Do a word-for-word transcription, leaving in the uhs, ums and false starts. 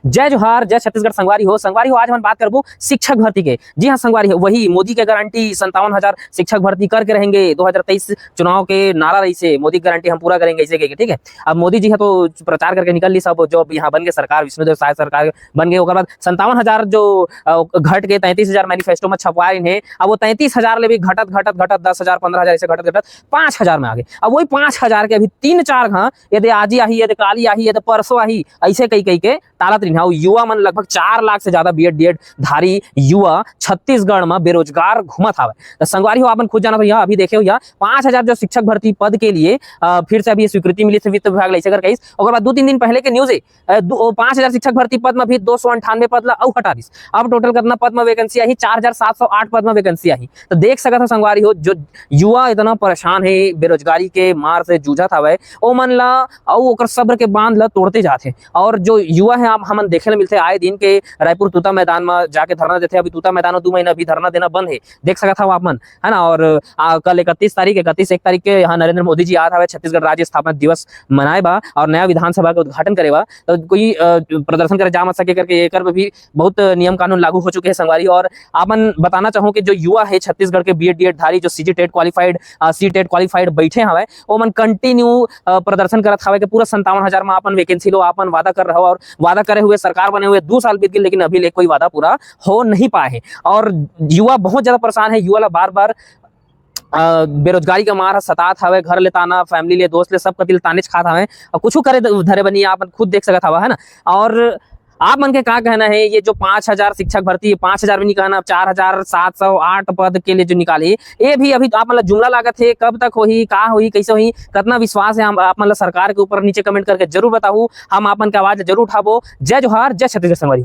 जय जोहार, जय छत्तीसगढ़ संगवारी हो। संगवारी हो, आज हमन बात करबो शिक्षक भर्ती के। जी हाँ संगवारी हो, वही मोदी के गारंटी, संतावन हजार शिक्षक भर्ती करके रहेंगे। दो हज़ार तेईस चुनाव के नारा रहिस हे, मोदी की गारंटी हम पूरा करेंगे, ऐसे कहिके, ठीक है। अब मोदी जी ह तो प्रचार करके निकल लिस, अब जो अब यहाँ बन गए सरकार, विष्णुदेव साय सरकार बन गए, ओकर बाद संतावन हजार जो, अ, घट के तैंतीस हजार मैनिफेस्टो में छपवाइन हे। अब वो तैंतीस हजार ले भी घटत, घटत, घटत, दस हजार, पन्द्रह हजार, ऐसे घटत, घटत पाँच हजार में आ गए। अब वही पाँच हजार के अभी तीन चार घा, ये दे आजी आही, ये दे काली आही, ये दे परसों आही, ऐसे कहि, कहि के टालत रहिन। अउ युवा मन, लगभग चार लाख से ज्यादा बीएड डीएड धारी युवा छत्तीसगढ़ में बेरोजगार घूमत हावय। तो संगवारी हो, आपन खुद जानत हो, यहाँ अभी देखे हो, यहाँ पाँच हजार जो शिक्षक भर्ती पद के लिए, अ, फिर से अभी ये स्वीकृति मिलिस हे वित्त विभाग ला, ऐसे कर कहिस। ओकर बाद दो तीन दिन पहले के न्यूज हे, अ, दो, पाँच हजार शिक्षक भर्ती पद में भी दो सौ अंठानवे पद ला अउ हटा दिस। अब टोटल कितना पद में वैकेंसी आही? चार हजार सात सौ आठ पद में वैकेंसी आही। तो देख सकत हो संगवारी हो, जो युवा इतना परेशान हे, बेरोजगारी के मार से जूझत हवय, ओमन ला अउ ओकर सब्र के बांध ला तोड़ते जात हे। और जो युवा हे, आप, हमन देखे ला मिलथे आए दिन के रायपुर तूता मैदान में जाके धरना देथे। अभी तूता मैदान में दू महीना अभी धरना देना बंद हे, देख सकत हव आप मन, है ना। और, आ, कल इकतीस तारीख, इकतीस एक तारीख के यहाँ नरेंद्र मोदी जी आत हवे, छत्तीसगढ़ राज्य स्थापना दिवस मनाए बा और नया विधानसभा के उद्घाटन करे बा। तो कोई, अ, प्रदर्शन करे जा मत सके करके एकर में भी बहुत नियम कानून लागू हो चुके हैं संगवारी। और आप मन बताना चाहूँ कि जो युवा है छत्तीसगढ़ के बीएड डीएड धारी, जो CG TET qualified, CTET qualified बैठे हवे, ओमन कंटिन्यू, अ, प्रदर्शन करत हवे कि पूरा संतावन हजार में अपन वैकेंसी लो, अपन वादा कर रहो और वादा करे हुए सरकार बने हुए दो साल बीत गए, लेकिन अभी ले कोई वादा पूरा हो नहीं पाए है। और युवा बहुत ज्यादा परेशान है, युवा ला बार बार, अ, बेरोजगारी का मार सतात हवे, घर ले ताना, फैमिली ले, दोस्त ले, सब कति ले तानेच खात हवे और कुछ करे ध-, धरे बनी, आप खुद देख सकत हवा, है ना। और आप मन के का कहना है, ये जो पाँच हजार शिक्षक भर्ती, पाँच हजार भी नहीं कहना, चार हजार सात सौ आठ पद के लिए जो निकाली, ये भी अभी आप मन ला जुमला लागत है, कब तक होही, का होही, कैसे होही, कितना विश्वास है हम, आप मन ला सरकार के ऊपर, नीचे कमेंट करके जरूर बताहू, हम आप मन के आवाज जरूर उठाबो। जय जोहार, जय छत्तीसगढ़ संगवारी हो।